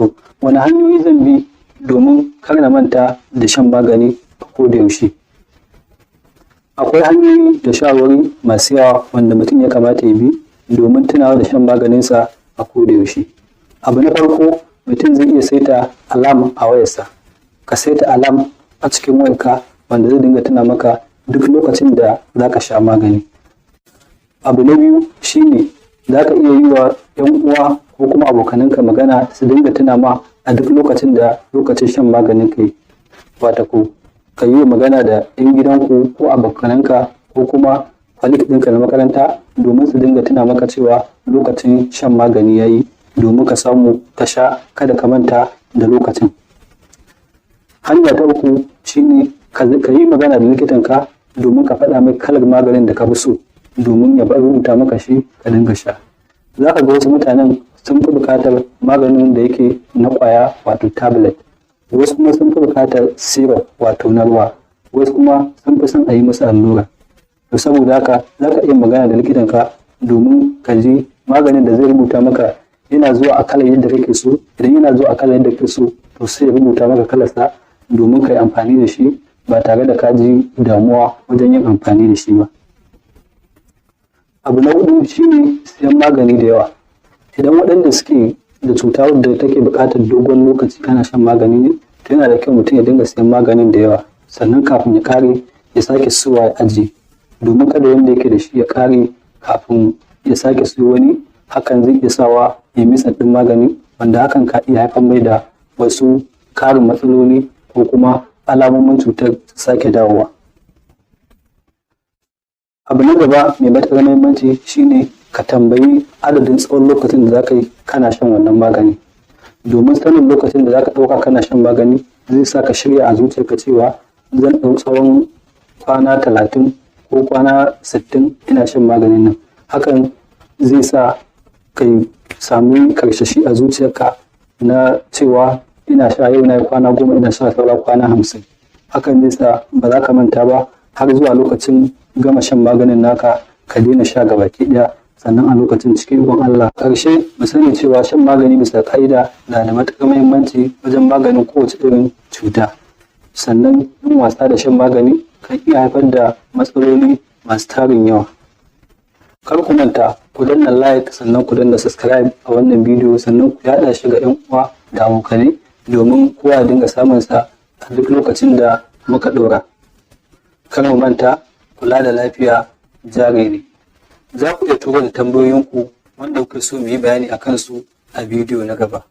To, wani hanyoyi zan bi domin kar na manta da shan magani a koda yaushe? Akwai hanyoyi da shawarwari masu yawa wanda mutum ya kamata ya bi domin tunawa da shan maganinsa a koda yaushe. Abu na farko, mutum zai iya saita alarm a wayarsa. Ka saita alarm a cikin wayarka wanda zai dinga tuna maka duk lokacin da za ka sha magani. Abu na biyu shine za ka iya yi wa 'yan uwa ko kuma abokananka magana su dinga tuna ma a duk lokacin da lokacin shan maganin ka yi. Wato ko ka yi magana da 'yan gidanku ko abokananka ko kuma colleague ɗinka na makaranta domin su dinga tuna maka cewa lokacin shan magani ya yi, domin ka samu ka sha, kada ka manta da lokacin. Hanya ta uku shine ka yi magana da likitanka domin ka faɗa mai kalar maganin da ka fi so, domin ya rubuta maka shi ka dinga sha. Za ka ga wasu mutanen sun fi buƙatar maganin da yake na ƙwaya, wato tablet, wasu kuma sun fi buƙatar syrup, wato na ruwa, wasu kuma sun fi son a yi musu allura. To, saboda haka za ka iya magana da likitanka domin ka ji maganin da zai rubuta maka yana zuwa a kalar yadda kake so. Idan yana zuwa a kalar yadda kake so, to sai ya rubuta maka kalarsa domin ka yi amfani da shi ba tare da ka ji damuwa wajen yin amfani da shi ba. Abu na hudu shine siyan magani da yawa. Idan waɗanda suke da cuta wadda take buƙatar dogon lokaci kana shan magani ne, to yana da kyau mutum ya dinga siyan maganin da yawa, sannan kafin ya ƙare ya sake siyowa ya ajiye, domin kada wanda yake da shi ya ƙare kafin ya sake siyo wani. Hakan zai iya sawa ya missing ɗin magani, wanda hakan ka iya haifar mai da wasu ƙarin matsaloli ko kuma alamomin cutar su sake dawowa. Abu na gaba mai matuƙar muhimmanci shine ka tambayi adadin tsawon lokacin da za ka yi kana shan wannan magani, domin sanin lokacin da za ka ɗauka kana shan magani zai sa ka shirya a zuciyarka cewa zan ɗau tsawon kwana 30 ko kwana 60 ina shan maganin nan. Hakan zai sa ka sami karsashi a zuciyarka na cewa ina sha, yau na yi kwana 10 ina sha, saura kwana 50. Hakan zai sa ba za ka manta ba har zuwa lokacin gama shan maganin naka, ka daina sha gabaki ɗaya sannan a lokacin, cikin ikon Allah. Ƙarshe, mu sani cewa shan magani bisa ƙa'ida na da matuƙar muhimmanci wajen maganin kowace irin cuta, sannan yin wasa da shan magani kan iya haifar da matsaloli masu tarin yawa. Kar ku manta ku danna like, sannan ku danna subscribe a wannan bidiyo, sannan ku yaɗa shi ga 'yan uwa da abokanai domin kowa ya dinga samun sa a duk lokacin da muka ɗora. Kar mu manta, kula da lafiya jari ne. Za ku iya turo da tambayoyinku wanda kuke so mu yi bayani a kansu a bidiyo na gaba.